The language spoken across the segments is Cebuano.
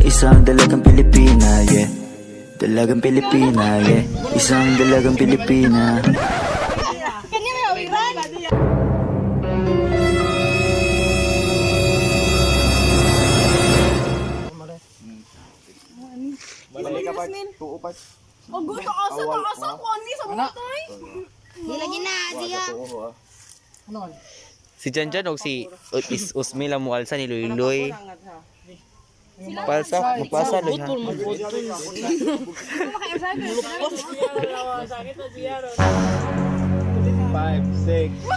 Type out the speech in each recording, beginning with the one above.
Isang dalagang Pilipina, yeah. Dalagang Pilipina, yeah. Isang dalagang Pilipina. Kanya may awiran. Balik ka pa. Tuo pa. O gusto asa ta asa ko ani sa butay. Di lagi na, siya. Tuo ha. Si Janjan og si Is Usmi lang mo alsa ni Luy. Palsa, mapasa Luy ha. Five, six. 5, 6,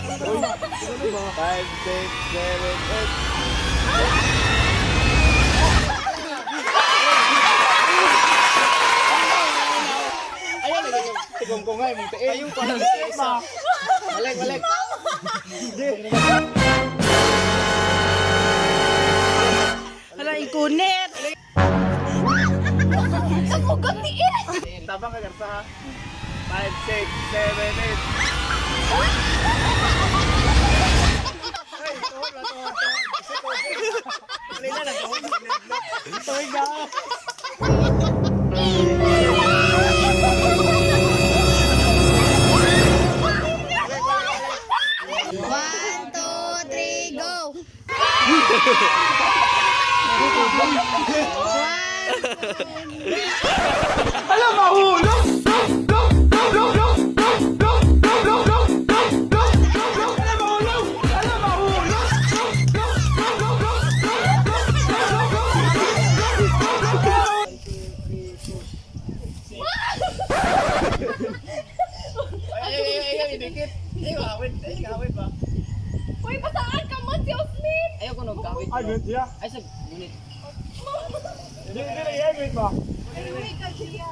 7, 8. Ayaw lagi tigong ko nga imong tiil. Ayaw pa lang isa. Balik, balik. Hala, ikunit! Ang ugat ni eh. Tabang ka garsa ha. 5, 6, 7, 8. One, two, three, go! Ay, ay, ay, ay, dikit. Ay, kawit. Ay, kawit ba? Uy, pasaan ka man si Osmin. Ay, ganun siya. Ay, sa gunit. Hindi, hindi, hindi, gunit ba? Uy, ka siya.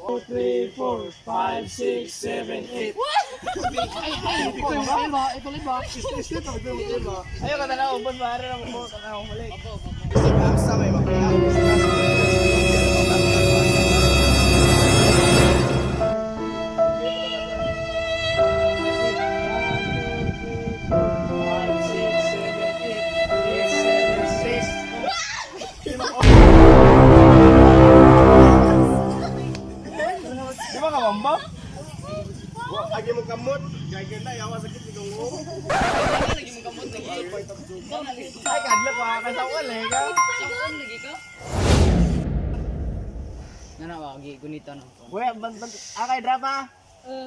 2, 3, 4, 5, 6, 7, 8. Ayaw ka na umpon ba? Ara mo tanaw balik. Di ba ka mamba? Agi mo kamot, gagawin na yawa sakit ni kong. Ay, kadlok ka kasawal eh ka. Nana, wagi, gunita na. Wait, ban ban akay drama.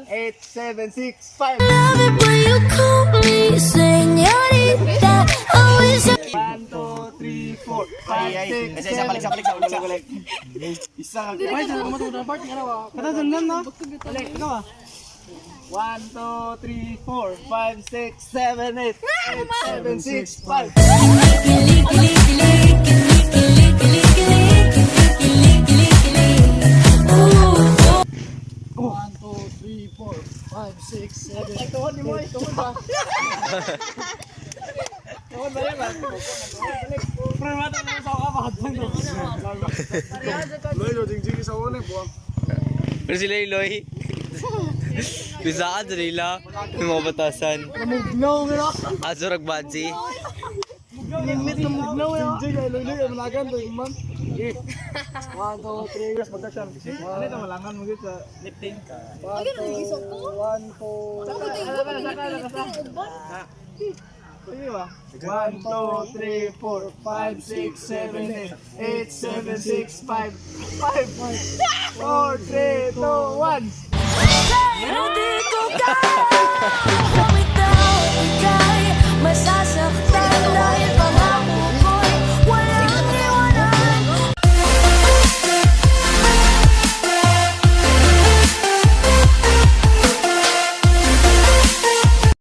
8 7 6 5. Love it when you call me señorita. Always 1 2 3 4 5 6 7. Balik sa balik sa balik sa balik. Isa ka. Ay, sa mo to part nga wa. Kada dun na. Balik ikaw ah. 1 2 3 4 5 6 7 8 8 7 6 5. Ooh. 1 2 3 4 5 6 7. Ay, tuhod ni mo, ay, tuhod ba? Tuhod ba yan ba? Pre, mata na sa ka bakit Pero si Loy. Bisaan sa nila yung mga batasan. Namugnaw nga. Aso ragbansi. Limit na mugnaw ya. Jing ay luloy ang malagan to man. 1 2 3 magkasyan. Ano ito malangan mo gid sa lifting. Ay, nagigisok ko. 1 2 Ako tingko ko tingko uban. Sige ba? 1 2 3 4 5 6 7 8 8 7 6 5 5 4 3 2 1. Pero di ko kaya.